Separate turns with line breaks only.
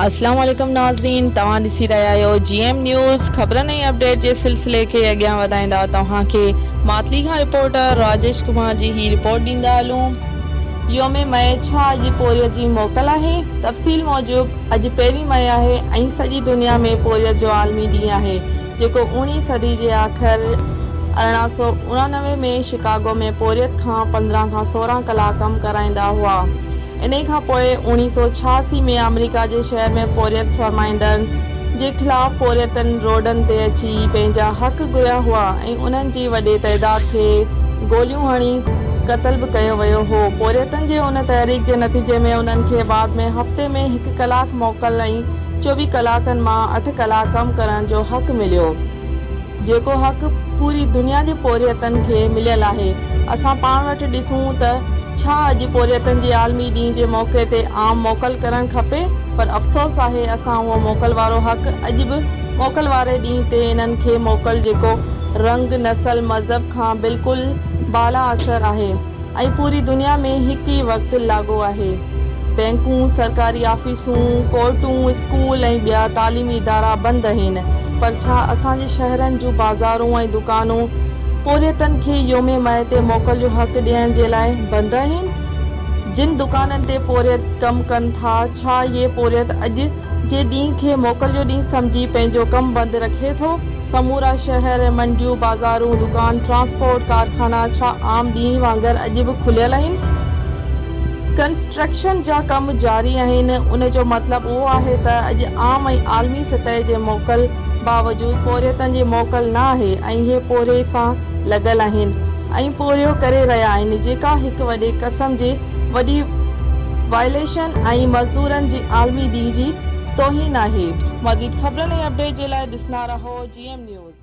اسلام عليڪم ناظرين توهان ڏسي رهيا آهيو جي ايم نيوز خبرن ۽ اپڊيٽ جي سلسلي کي اڳيان وڌائيندا توهان کي ماتلي کان رپورٽر راجيش ڪمار جي هي رپورٽ ڏيندا هلون يوم مئي ڇا اڄ پورهيت جي موڪل آهي تفصيل موجب اڄ پهرين مئي آهي ۽ سڄي دنيا ۾ پورهيت جو عالمي ڏينهن آهي جيڪو اوڻيهين صدي جي آخر 1889 ۾ شڪاگو ۾ پورهيت کان 15 کان 16 ڪلاڪ ڪم ڪرائيندا هئا. انهي کان پوء 1986 ۾ آمريڪا جي شهر ۾ پورهيت فرمائيندڙن جي خلاف پورهيتن روڊن تي اچي پنهنجا حق گهريا هئا ۽ انهن جي وڏي تعداد کي گوليون هڻي قتل به ڪيو ويو هو. پورهيتن جي ان تحريڪ جي نتيجي ۾ انهن کي بعد ۾ هفتي ۾ هڪ ڪلاڪ موڪل ۽ 24 ڪلاڪن مان اٺ ڪلاڪ ڪم ڪرڻ جو حق مليو. جيڪو حق پوري دنيا جي پورهيتن کي مليل آهي. اسان پاڻ وٽ ڏسون ته ڇا اڄ پورهيتن جي عالمي ڏينهن جي موقعي تي عام موڪل ڪرڻ کپي؟ پر افسوس آهي اسان اهو موڪل وارو حق اڄ به موڪل واري ڏينهن تي انهن کي موڪل جيڪو رنگ، نسل، مذهب کان بلڪل بالا اثر آهي. ۽ پوري دنيا ۾ هڪ ئي وقت لاڳو آهي. بئنڪون، سرڪاري آفيسون، ڪورٽون، اسڪول ۽ ٻيا تعليمي ادارا بند اهن پر ڇا اسان جي شهرن جون بازارون ۽ دڪانون پورهيتن کي يوم مئي تي موڪل جو حق ڏيڻ جي لاء بند اهن؟ جن دڪانن تي پورهيت ڪم ڪن ٿا ڇا اهي پورهيت اڄ جي ڏينهن کي موڪل جو ڏينهن سمجهي پنهنجو ڪم بند رکي ٿو؟ سمورا شهر، منڊيون، بازارون، دڪان، ٽرانسپورٽ، ڪارخانا ڇا عام ڏينهن وانگر اڄ به کليل آهن؟ ڪنسٽرڪشن جا ڪم جاري آهن، ان جو مطلب اهو آهي ته اڄ عام ۽ عالمي سطح جي موڪل باوجود پورهيتن جي موڪل نه آهي ۽ اهي پورهيي سان لڳل آهن ۽ پورهيو ڪري رهيا آهن جيڪا هڪ وڏي قسم جي وڏي وائليشن ۽ مزدورن جي عالمي ڏينهن جي توهين آهي. مزيد خبرن ۽ اپڊيٽ جي لاء ڏسندا رهو جي ايم نيوز.